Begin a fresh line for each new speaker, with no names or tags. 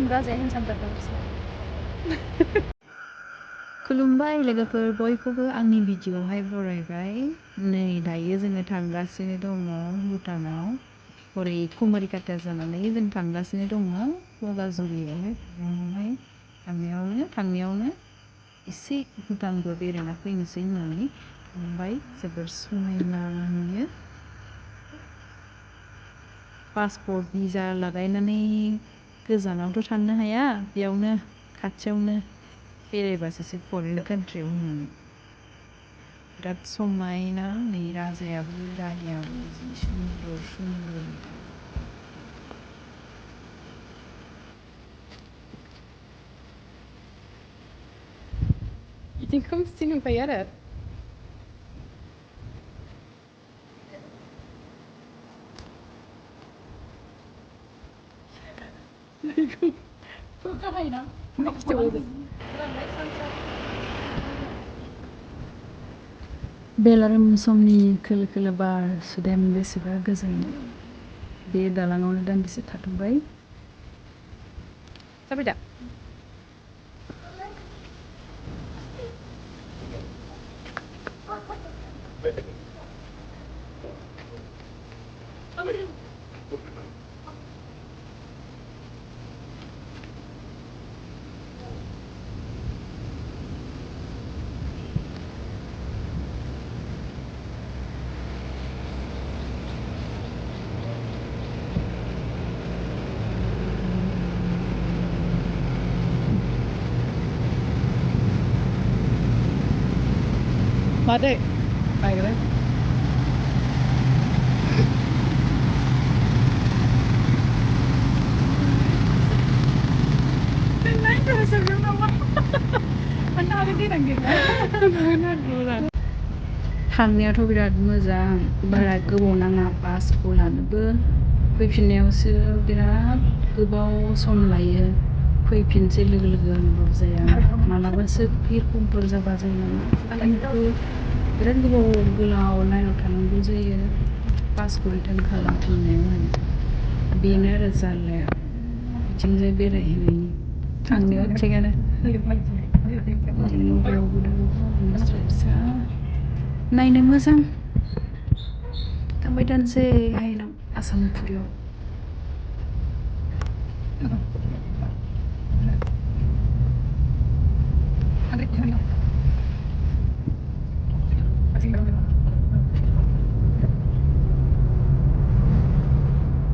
राजाया हेन्डसाम जादों
खुलुमबाय लोगोफोर बयखौबो आंनि भिडिअआवहाय बरायबाय। नै दायो जोङो थांगासिनो दङ भुटानाव। हरै कुमारिकाटा जानानै जों थांगासिनो दङ बगाजुलियावहाय थांनायावनो एसे भुटानबो बेरायना फैनोसै होननानै थांबाय। जोबोर समायना नुयो। पासपर्ट भिजा लागायनानै गोजानावथ' थांनो हाया, बेयावनो खाथियावनो बेरायबासो फरेन कान्ट्रियाव होननानै बिराद समायना। नै राजायाबो रानियाबो जि सुन्दर सुन्दर।
बिथिं खोमसि नुखायो आरो बेलारोम समनि खोलो खोलो बार सुदेम बेसेबा गोजोन। बे दालाङावनो दान्दिसे थाथ'बाय। जाबाय दा? मादै बायगोन थांनायाथ' बिराद मोजां, बारा गोबाव नाङा बासखौ लानोबो। फैफिननायावसो बिराद गोबाव सम लायो। फैफिनसै लोगो लोगो अनुभब जाया। मालाबासो बिरखंफोर जाबा जोङो बिराद गोलाव लाइनाव थानांगौ जायो बासखौ रिटार्न खालामफिननायावहाय। बेनो आरो जारलाया बिथिंजाय बेरायहैनायनि। थांनायाव थिगानो नायनो मोजां। थांबाय थानोसै हायेनाव आसाम पुरियाव।